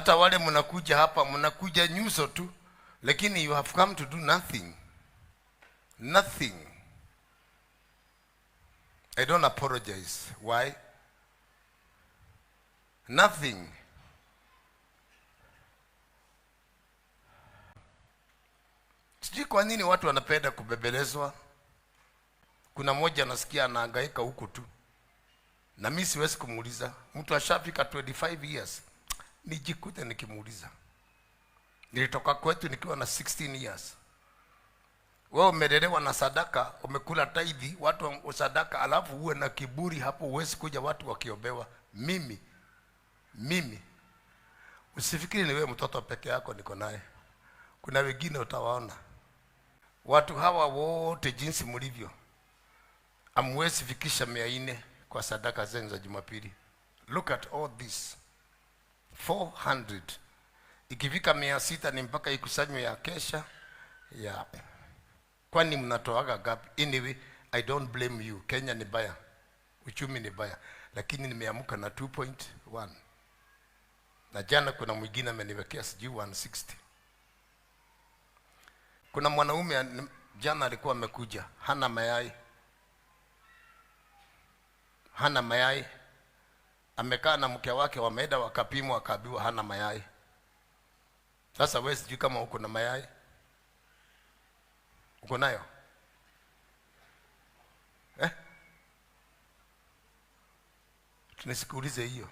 Hata wale mnakuja hapa, mnakuja nyuso tu, lakini you have come to do nothing. Nothing. I don't apologize. Why? Nothing. Sijui kwa nini watu wanapenda kubebelezwa. Kuna mmoja nasikia anahangaika huku tu, na mimi siwezi kumuuliza. Mtu ashafika 25 years, nijikute nikimuuliza. Nilitoka kwetu nikiwa na 16 years. Wewe umelelewa na sadaka, umekula tithe, watu wa sadaka, alafu uwe na kiburi hapo, huwezi kuja watu wakiombewa. Mimi usifikiri ni wewe mtoto peke yako niko naye, kuna wengine utawaona. Watu hawa wote jinsi mlivyo, hamwezi fikisha 400 kwa sadaka zenu za Jumapili. Look at all this 400. Ikifika 600 ni mpaka ikusanywe ya kesha ya kwani mnatoaga gapi? Anyway, I don't blame you. Kenya ni baya, uchumi ni baya, lakini nimeamka na 2.1 na jana kuna mwingine ameniwekea sijui 160. Kuna mwanaume jana alikuwa amekuja, hana mayai, hana mayai, amekaa na mke wake, wameenda wakapimwa, wakaambiwa hana mayai. Sasa wewe sijui kama uko na mayai, uko nayo eh? Tunisikuulize hiyo.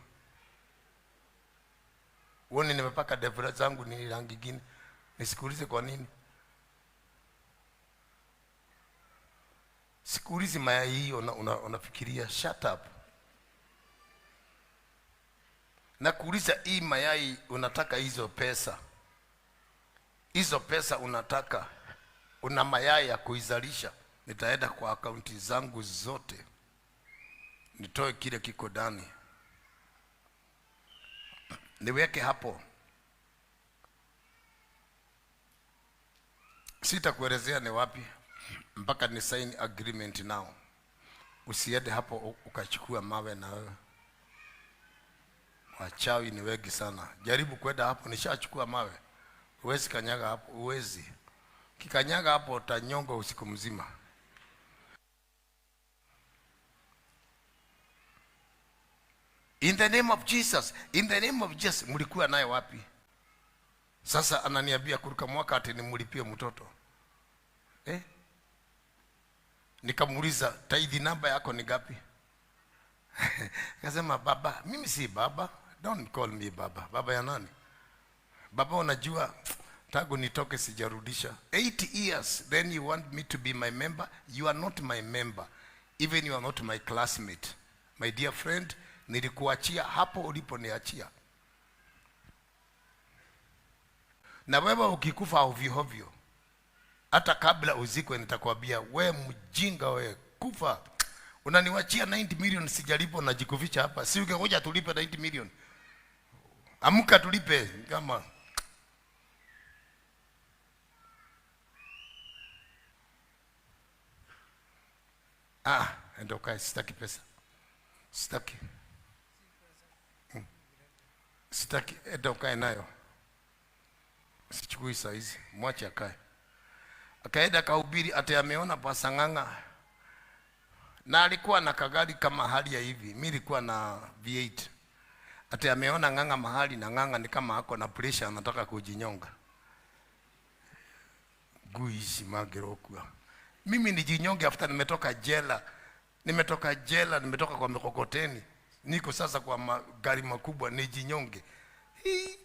Uone nimepaka devura zangu ni rangi gani? Nisikuulize kwa nini? Sikuulizi mayai hiyo, unafikiria shut up. Na kuuliza hii mayai unataka hizo pesa. Hizo pesa unataka, una mayai ya kuizalisha. Nitaenda kwa akaunti zangu zote nitoe kile kiko ndani niweke hapo. Sitakuelezea ni wapi mpaka ni sign agreement nao. Usiende hapo ukachukua mawe na wewe. Wachawi ni wengi sana. Jaribu kwenda hapo, nishachukua mawe. Huwezi kanyaga hapo, huwezi. Kikanyaga hapo utanyongwa usiku mzima. In the name of Jesus, in the name of Jesus, mlikuwa naye wapi? Sasa ananiambia kuruka mwaka ati nimlipie mtoto. Eh? Nikamuuliza tithe namba yako ni ngapi? Akasema baba, mimi si baba. Don't call me baba. Baba ya nani? Baba unajua tangu nitoke sijarudisha. 8 years then you want me to be my member? You are not my member. Even you are not my classmate. My dear friend, nilikuachia hapo uliponiachia. Na wewe ukikufa ovyo ovyo, hata kabla uzikwe nitakwambia we mjinga we, kufa. Unaniwachia 90 million sijalipo na jikuficha hapa. Si ungegoja tulipe 90 million. Amka tulipe kama ndio kae, sitaki pesa. Sitaki. Sitaki, enda ukae nayo. Sichukui saa hizi, mwache akae. Akaenda akahubiri ati ameona Pastor Ng'ang'a. Na alikuwa na kagari kama hali ya hivi. Mimi nilikuwa na V8. Ati ameona Ng'ang'a mahali na Ng'ang'a ni kama ako na pressure anataka kujinyonga. Guishi magerokwa. Mimi nijinyonge after nimetoka jela. Nimetoka jela, nimetoka kwa mikokoteni. Niko sasa kwa magari makubwa nijinyonge. Hii.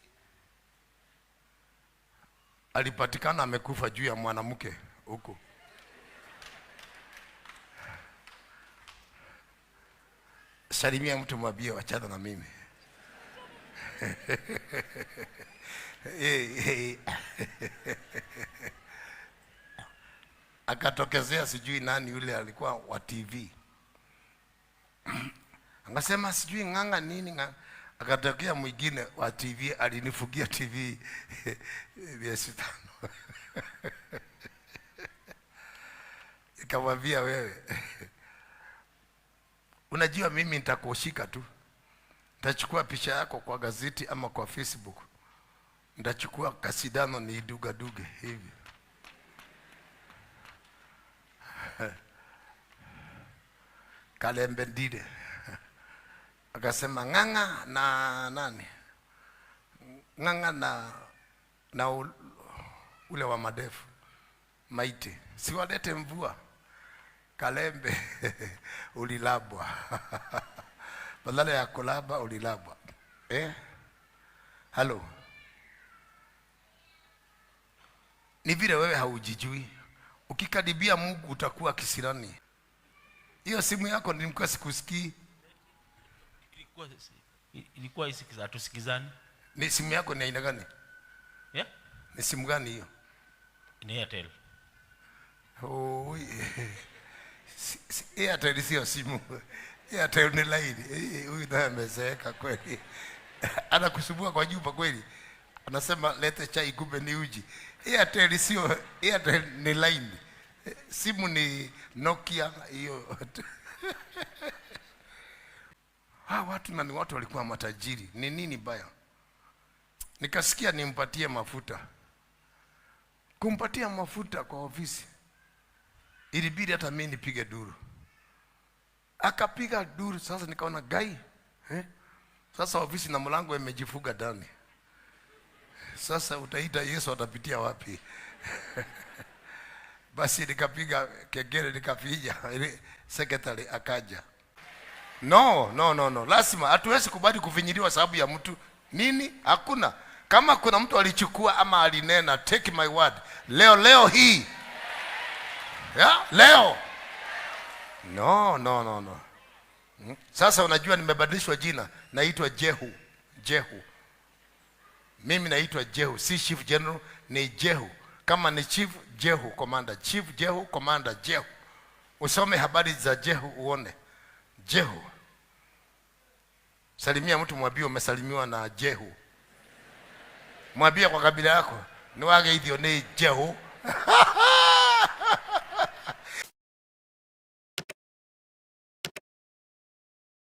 Alipatikana amekufa juu ya mwanamke huko. Salimia mtu mwambie wachana na mimi. Akatokezea sijui nani yule alikuwa wa TV. Akasema sijui Ng'ang'a nini Ng'ang'a. Akatokea mwingine wa TV alinifugia TV miezi 5. Nikamwambia wewe, unajua mimi nitakushika tu. Nitachukua picha yako kwa gazeti ama kwa Facebook. Ndachukua kasindano ni duga duge hivi. Kalembe Ndile akasema Ng'ang'a na nani, Ng'ang'a na ule wa madefu maiti, siwalete mvua. Kalembe ulilabwa badala ya kulaba ulilabwa, eh? Halo, ni vile wewe haujijui. Ukikaribia Mungu utakuwa kisirani. Hiyo simu yako nilikuwa sikusikii. Ilikuwa hatusikizani. Ni simu yako ni aina gani? Yeah? Ni simu gani hiyo? Ni Airtel. Oh, Airtel sio simu. Airtel ni laini. Huyu naye amezeeka kweli. Anakusumbua kwa nyumba kweli. Anasema lete chai kumbe ni uji. Airtel sio, Airtel ni laini. Simu ni Nokia hiyo. Hawa watu na ni watu walikuwa matajiri. Ni nini baya? Nikasikia nimpatie mafuta. Kumpatia mafuta kwa ofisi, ilibidi hata mimi nipige duru. Akapiga duru, sasa nikaona gai, eh? Sasa ofisi na mlango imejifuga ndani. Sasa utaita Yesu atapitia wapi? Basi nikapiga kengele, nikapiga secretary akaja. No, no, no, no. Lazima hatuwezi kubali kufinyiliwa sababu ya mtu. Nini? Hakuna. Kama kuna mtu alichukua ama alinena, take my word. Leo leo hii. Ya, leo. No, no, no, no. Sasa unajua nimebadilishwa jina, naitwa Jehu. Jehu. Mimi naitwa Jehu, si Chief General, ni Jehu. Kama ni Chief Jehu Commander, Chief Jehu Commander Jehu. Usome habari za Jehu uone. Jehu. Salimia mtu mwambie umesalimiwa na Jehu. Mwambie kwa kabila yako, ni wageithio ni Jehu.